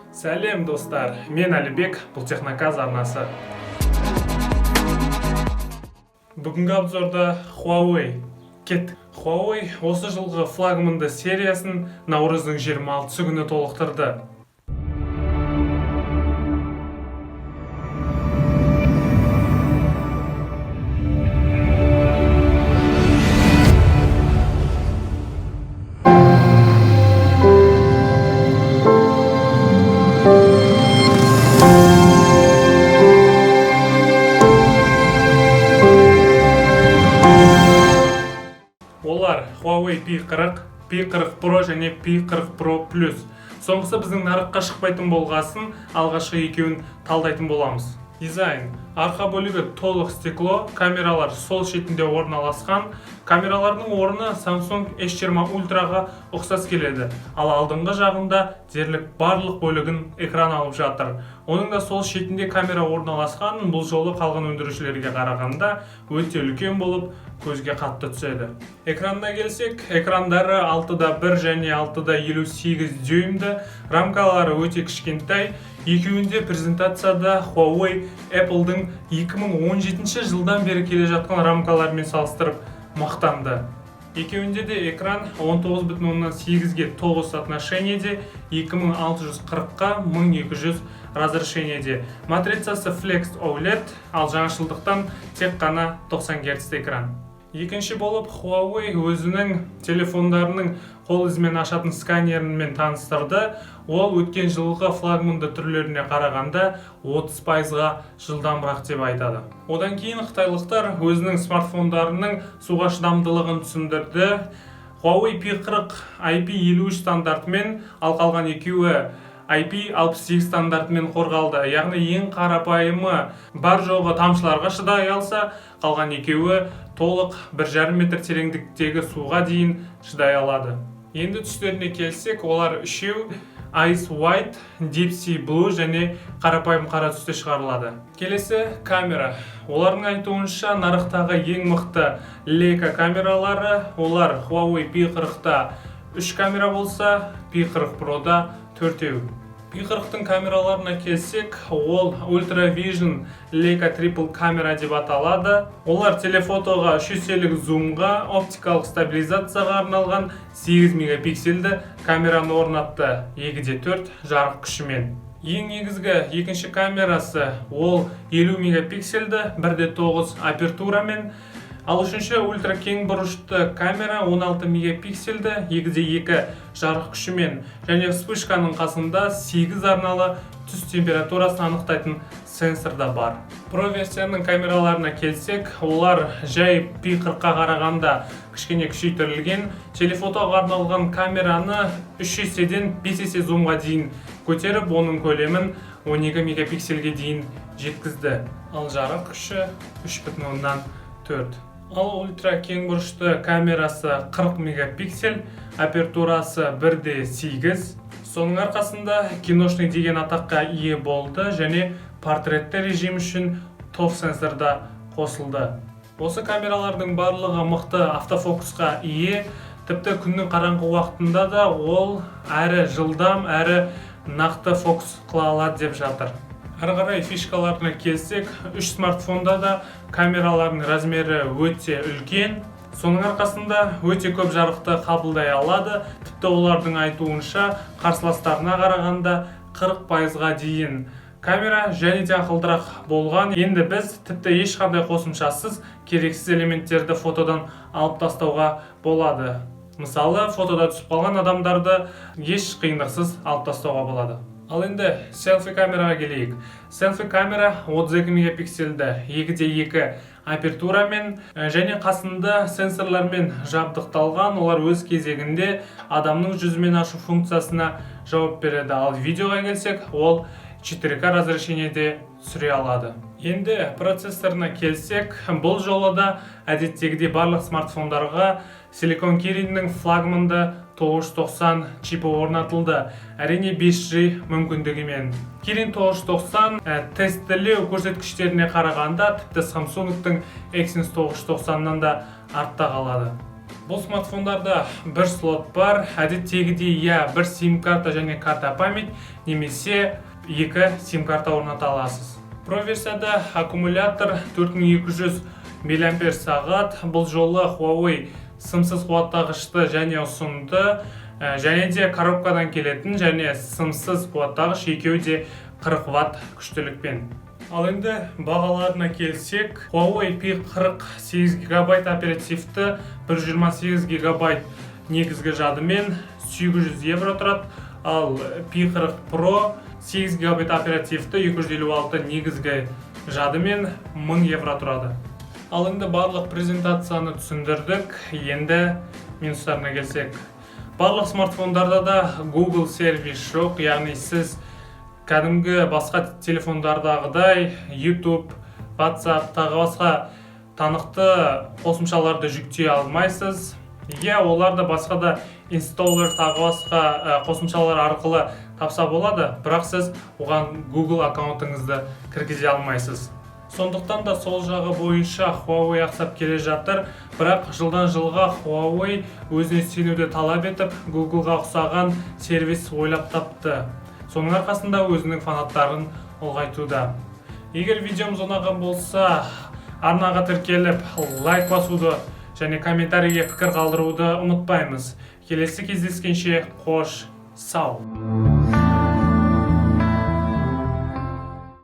Сәлем, достар! Мен Әлібек, бұл Техноказ арнасы. Бүгінгі обзорда Huawei. Кеттік. Huawei осы жылғы флагманды сериясын наурыздың 26 күні толықтырды. Олар Huawei P40, P40 Pro және P40 Pro Plus. Соңғысы біздің нарыққа шықпайтын болғасын, алғашқы екеуін талдайтын боламыз. Дизайн. Арқа бөлігі толық стекло, камералар сол шетінде орналасқан. Камералардың орны Samsung S20 Ultraға ұқсас келеді. Ал алдыңғы жағында дерлік барлық бөлігін экран алып жатыр. Оның да сол шетінде камера орналасқан, бұл жолы қалған өндірушілерге қарағанда өте үлкен болып, көзге қатты түседі. Экранына келсек, экрандары 6.1 және 6.58 дюймді, рамкалары өте кішкентай. Екеуінде презентацияда Huawei Apple'дың 2017 жылдан бері келе жатқан рамкаларымен салыстырып мақтанды. Екеуінде де экран 19,8-ге 9 соотношениеде, 2640-қа 1200 разрешениеде. Матрицасы Flex OLED, ал жаңашылдықтан тек қана 90 Гц экран. Екінші болып Huawei өзінің телефондарының қол ізімен ашатын сканерімен таныстырды. Ол өткен жылғы флагманды түрлеріне қарағанда 30%-ға жылдамырақ деп айтады. Одан кейін қытайлықтар өзінің смартфондарының суға шыдамдылығын түсіндірді. Huawei P40 IP53 стандартымен, ал қалған екеуі IP68 стандартымен қорғалды. Яғни ең қарапайымы бар жоғы тамшыларға шыдай алса, қалған екеуі толық 1,5 метр тереңдіктегі суға дейін шыдай алады. Енді түстеріне келсек, олар үшеу: Ice White, Deep Sea Blue және қарапайым қара түсте шығарылады. Келесі камера. Олардың айтуынша, нарықтағы ең мықты Leica камералары. Олар Huawei P40-та 3 камера болса, P40 Pro-да төртеу. P40-тың камераларына келсек, ол Ultra Vision Leica Triple камера деп аталады. Олар телефотоға, 3 еселік зумға, оптикалық стабилизацияға арналған 8 мегапиксельді камераны орнатты 2.4 жарық күшімен. Ең негізгі екінші камерасы ол 50 мегапиксельді 1.9 апертурамен, ал үшінші ультра кең бұрышты камера 16 мегапиксельді 2.2 жарық күшімен және вспышканың қасында 8 арналы түс температурасын анықтайтын сенсор да бар. Pro версияның камераларына келсек, олар жай P40-қа қарағанда кішкене күшейтірілген. Телефотоға арналған камераны 3 еседен 5 есе зумға дейін көтеріп, оның көлемін 12 мегапиксельге дейін жеткізді. Ал жарық күші 3,4. Ал ультра кең бұрышты камерасы 40 мегапиксель, апертурасы 1.8. Соның арқасында киношный деген атаққа ие болды және портретті режим үшін TOF сенсор да қосылды. Осы камералардың барлығы мықты автофокусқа ие, тіпті күннің қараңғы уақытында да ол әрі жылдам, әрі нақты фокус қыла алады деп жатыр. Әрі қарай фишкаларына келсек, үш смартфонда да камералардың размері өте үлкен. Соның арқасында өте көп жарықты қабылдай алады. Тіпті олардың айтуынша, қарсыластарына қарағанда 40%-ға дейін. Камера және де ақылдырақ болған. Енді біз тіпті ешқандай қосымшасыз керексіз элементтерді фотодан алып тастауға болады. Мысалы, фотода түсіп қалған адамдарды еш қиындықсыз алып тастауға болады. Ал енді селфи камераға келейік. Селфи камера 32 мегапиксельді 2.2 апертурамен және қасында сенсорлармен жабдықталған. Олар өз кезегінде адамның жүзімен ашу функциясына жауап береді. Ал видеоға келсек, ол 4К разрешениеде түсіре алады. Енді процессорына келсек, бұл жолы да әдеттегідей барлық смартфондарға Silicon Kirin'нің флагманды 990 чипі орнатылды. Әрине, 5G мүмкіндігімен. Kirin 990 тестілеу көрсеткіштеріне қарағанда тіпті Samsung'тың Exynos 990-нан да артта қалады. Бұл смартфондарда бір слот бар, әдеттегідей, иә, бір сим карта және карта память немесе екі сим карта орната аласыз. Pro версияда аккумулятор 4200 мА сағат. Бұл жолы Huawei сымсыз қуаттағышты және ұсынды. Және де коробкадан келетін және сымсыз қуаттағыш, екеуі де 40 ватт күштілікпен. Ал енді бағаларына келсек, Huawei P40 8 гигабайт оперативті, 128 гигабайт негізгі жадымен 800 евро тұрады, ал P40 Pro 8 гигабайт оперативті, 256 негізгі жадымен 1000 евро тұрады. Ал енді барлық презентацияны түсіндірдік, енді минустарына келсек. Барлық смартфондарда да Google сервис жоқ, яғни сіз кәдімгі басқа телефондардағыдай YouTube, WhatsApp, тағы басқа танықты қосымшаларды жүктей алмайсыз. Иә, оларды басқа да installer, тағы басқа қосымшалар арқылы тапса болады, бірақ сіз оған Google аккаунтыңызды кіргізе алмайсыз. Сондықтан да сол жағы бойынша Huawei ақсап келе жатыр. Бірақ жылдан жылға Huawei өзіне сенуді талап етіп, Googleға ұқсаған сервис ойлап тапты. Соның арқасында өзінің фанаттарын ұлғайтуда. Егер видеомыз ұнаған болса, арнаға тіркеліп, лайк басуды және комментарийге пікір қалдыруды ұмытпаймыз. Келесі кездескенше, қош сау.